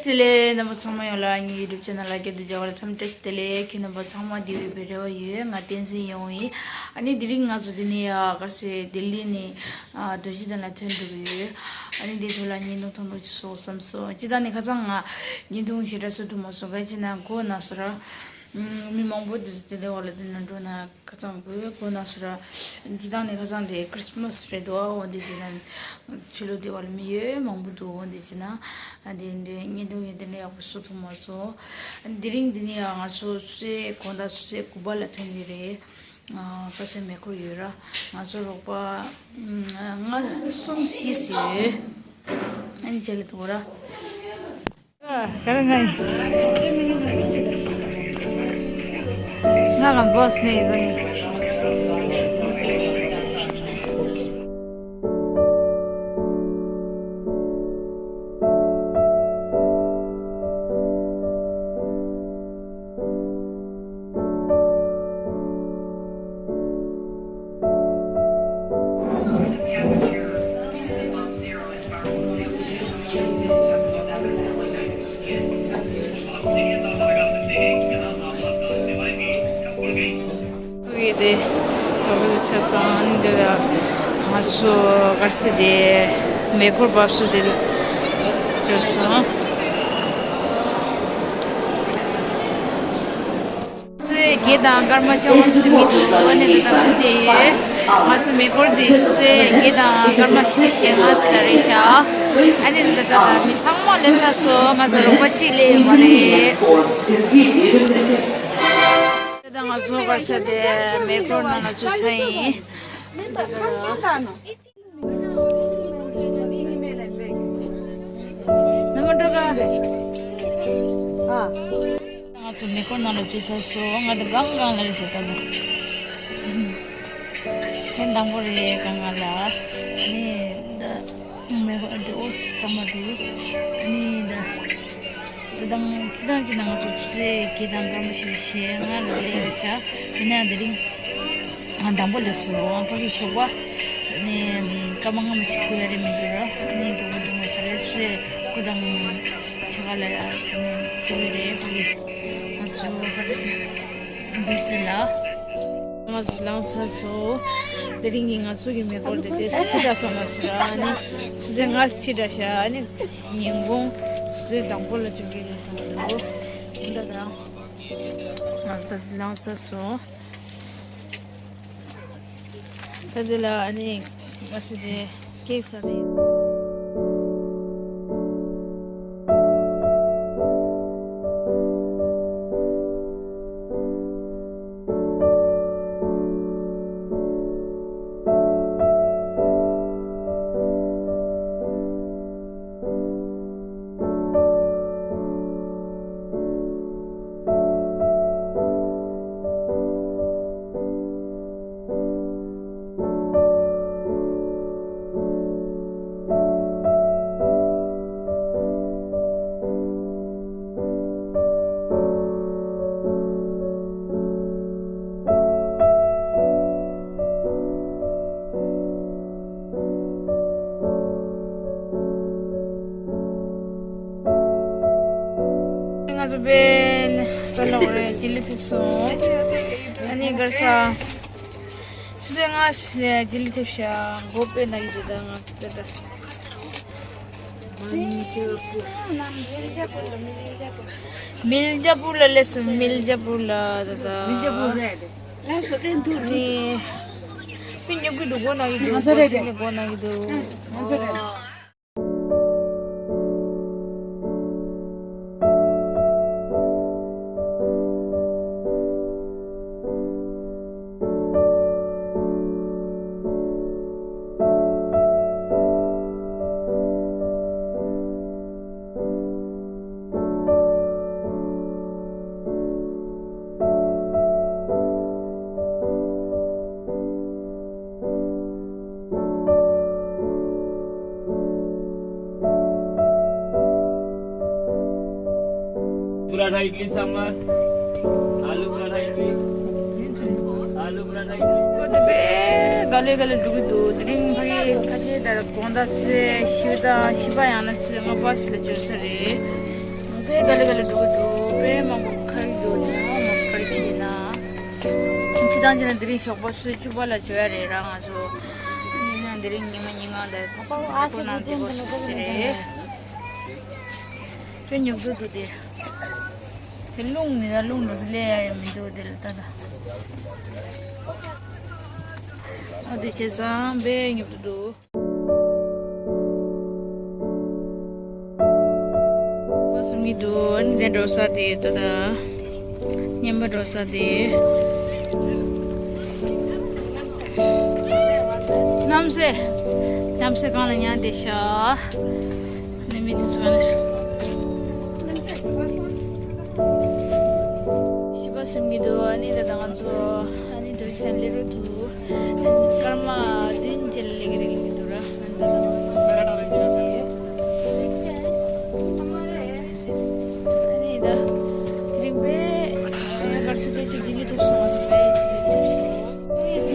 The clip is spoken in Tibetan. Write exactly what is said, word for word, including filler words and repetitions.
བཀྲ་ཤིས་བདེ་ལེགས། རྣམ་པ་ཚང་མ་ཡོངས་ལ་ངའི་YouTube channel་ལ་སྐྱིད་སྡུག་བྱ་བར་འཚམས་བཀྲ་ཤིས་བདེ་ལེགས། ཁྱེད་རྣམ་པ་ཚང་མ་བདེ་བའི་རེ་བ་ཡོད། ང་བསྟན་འཛིན་ཡོང་ཡིན། ཨ་ནི་དེ་རིང་ང་ཚོ་འདི་ནས་ཡ་ག་རེ་ཟེར་ལྡི་ལི་ནས་ཨ་རྡོ་རྗེ་གདན་ལ་ཐོན་འགྲོ་གི་ཡོད། ཨ་ནི་འདི་ཚོ་ལ་བརྙན་ཐུང་ཐུང་ཐུང་ཅིག་བཟོ་བསམ་སོང་། སྤྱིར་བཏང་ནས་ཁ་སང་ང་བརྙན་ཐུང་ཞེ་དྲག་བཟོ་ཐུབ་མ་སོང་། ག་ཅི་ན་སྒོ་ན་སོ་ར། ཨམ། མི་མང་པོ་འདི་ཚོ་དེ་འདྲ་བ་ལ་དེ་ན་འགྲོ་ན་ཁ་སང་དགོས་དགོས་ན་སོ་ར། སྤྱིར་བཏང་ནས་ཁ་སང་དེ་ཁྲིས་མས་རེད་འདུག་འོ་འདི་བྱས་ན་ཕྱི་ལོགས་དེ་བ་ལ་མི་ཡོད་མང་པོ་འདུག་འོ་འདི་བྱས་ན་ཨ་དེ་འདྲའི་བརྙན་ཐུང་ཡོད་དེ་འདྲ་ཡག་པོ་བཟོ་ཐུབ་མ་སོང་། དེ་རིང་འདི་ནས་ཡང་ང་ཚོ་ཆུ་ཚོད་དགོང་དག་ཆུ་ཚོད་དགུ་པ་ལ་ཐོན་གྱི་རེད། ཨ་ཁ་སང་མེ་འཁོར་ཡོད་ར། ང་ཚོ་རོགས་པ་ཨམ། ལྔ་གསུམ་བཞི་ཟེར་ཡོད། ཨ་ནི་རྗེས་ལ་འདུག་ར། ག་རེ་ང་ཡིན། ང་ལ་བོས་ནས་ཡིན་ཟེར། ཚུགས་ཀྱི་དེ་ག་པར་ཆ་ཚང་འདི་ལ་ང་ཚོ་ག་རེ་ཟེར་དེ་མེ་འཁོར་འབབ་ས་དེ་ལ་འབྱོར་སོང་། ཚེས་བརྒྱད་དང་སྐར་མ་བཅོ་ལྔ་ཟིན་གྱི་འདུག་ཨ་ནི་འདི་དང་ཁུ་དེ་ཡོད། ང་ཚོ་མེ་འཁོར་འདི་ཚེས་བརྒྱད་དང་སྐར་མ་བཞི་བཅུ་ཞེ་ལྔ་ཟིན་ལ་རེད་ཤག་ཨ་ནི་འདི་དང་མི་ཚང་མ་སླེབས་ཚར་སོང་། ང་ཚོ་རོགས་པ་གཅིག་སླེབས་ཡོད་མ་རེད། འདི་དང་ང་ཚོ་ག་ས་དེ་མེ་འཁོར་ནང་ལ་འཛུལ་ཚར་ཡིན། རྣམ་པ་འགྲོ་ག་ང་ཚོ་མེ་འཁོར་ནང་ལ་འཛུལ་ཚར་སོང་། ང་དང་སྒང་སྒང་ལ་རེད་ཟེར་ད་ལོ། ཐེངས་དང་པོ་རེད་སྒང་སྒང་ལ། ནི་ད་མེ་འཁོར་འདི་འོ་གཙང་མ་འདུག་ནི་ད། ད་དང་ཅི་དང་ཅི་ན་ང་ཚོ་ཆུ་ཚོད་བརྒྱད་དང་སྐར་མ་བཞི་བཅུ་ཞེ་ལྔ་ལ་སླེབས་རེད་ཤག་ཡིན་ན་དེ་རིང་ང་དང་པོ་སླེབས་སོང་། ཕ་གི་ཞོགས་པ་ནི་སྐར་མ་ལྔ་མ་ཞིག་ཁུ་ཡ་རེད་མི་འདུག་ར། ནི་མགྱོགས་པོ་འགྲོ་དགོས་ས་རེད། ཆུ་ཚོད་དགུ་དང་ཕྱེད་ཀ་ལ་ཡ་ནི་འགྲོ་གི་རེད། ཕ་གི་ང་ཚོ་ཕ་གི་སི་འབུ་སི་ལ། ང་ཚོ་ལངས་ཚར་སོང་། དེ་རིང་གི་ང་ཚོ་གི་མེ་འཁོར་དེ་དེ་ཕྱི་དྲགས་སོང་ལ་ཟེར། ཨ་ནི་ཆུ་ཚོད་ལྔ་ཕྱི་དྲགས་ཤག་ཨ་ནི་ཉིན་གུང་ཆུ་ཚོད་དང་པོ་ལ་བྱུང་གི་ཡོད་བསམ་གྱི་འདུག་འདི་དང་ང་ཚོ་ད་ལངས་ཚར་སོང་། ད་དེ་ལ་ཨ་ནི་ང་ཚོ་དེ་ཀེག་ཟ་ནི། ང་ཚོ་བན་ད་ལོག་རེད། ལྡི་ལི་ཐུག་སོང་། ཨ་ནི་གར་ས་ཆུ་ཚོད་ལྔ་ལྡི་ལི་ཐུག་ཤག་མགོ་དཔེ་ན་གི་ད་ང་ད་ད། མིལ་ཇ་པུར་ལ་སླེབས་སོང་། མིལ་ཇ་པུར་ལ་ད་ད། མིལ་ཇ་པུར་རེད། ནི་ཕི་ཉོ་གི་འདུག་མགོ་ན་གི་འདུག་ང་ཚོ་རེད། མགོ་ཅི་ནི་མགོ་ན་གི་འདུག་ང་ཚོ་རེད། पराठा इडली सांभर, आलू पराठा इडली। ཁོ་དེ་བས་ག་ལེ་ག་ལེ་འགྲོ་གི་འདུག་དེ་རིང་ཕ་གི་ཁ་ཆེ་ལྟར་དགོང་དག་ཆུ་ཚོད་བཞི་དང་བཞི་པ་ཡང་ན་ཆུ་ཚོད་ལྔ་པ་ཞིག་ལ་འབྱོར་ས་རེད། ལ་འགྲོ་གི་འདུག་དཔེ་མང་པོ་ཁ་གི་འདུག་མོ་སི་ཀར་ཕྱིན་ན། ཁྱི་དང་ཅི་ན་དེ་རིང་ཞོགས་པ་ཆུ་ཚོད་བཅུ་པ་ལ་བྱོས་ཡ་རེད་ར་ང་ཚོ། ཡིན་ན་དེ་རིང་ཉི་མ་ཉིན་གང་དེ་ཁོ་ནང་དེ་གོ་སི་རེད། དཔེ་ཉོབ་ཏོ་འདུག་དེ། དེ་རླུང་ནི་ད་རླུང་འགྲོ་སི་ལས་ཡ་ཡ་མི་འདུག་དེ་ལ་ད་ད། ཨ་དེ་བྱས་ཙང་དཔེ་ཉོབ་ཏོ་འདུག་བ་སུ་མི་འདུག་ཨ་ནི་དེ་འགྲོ་ས་དེ་ད་ད། ཉན་པ་འགྲོ་ས་དེ། གནམ་སེ། གནམ་སེ་གང་ལ་ཉལ་བསྡད་ཤག་ནི་མི་དེ་ཚོ་ག་ནས། ཤི་པ་སེམས་ཀྱི་འདུག་ཨ་ནི་ད་ད་ང་ཚོ་ཨ་ནི་འགྲོ་ཤི་དང་ལེ་རོ་དུ། སྐར་མ་བདུན་ཅན་ལེགས་རེད་ལེགས་འདུག་ར། ཨ་ནི་ད་དེ་རིང་པས་གར་སོ་དེ་ཅིག་ཇི་ལི་ཐུབ་སོང་ཟེར་པས་ཇི་ལི་ཐུབ་སོང་།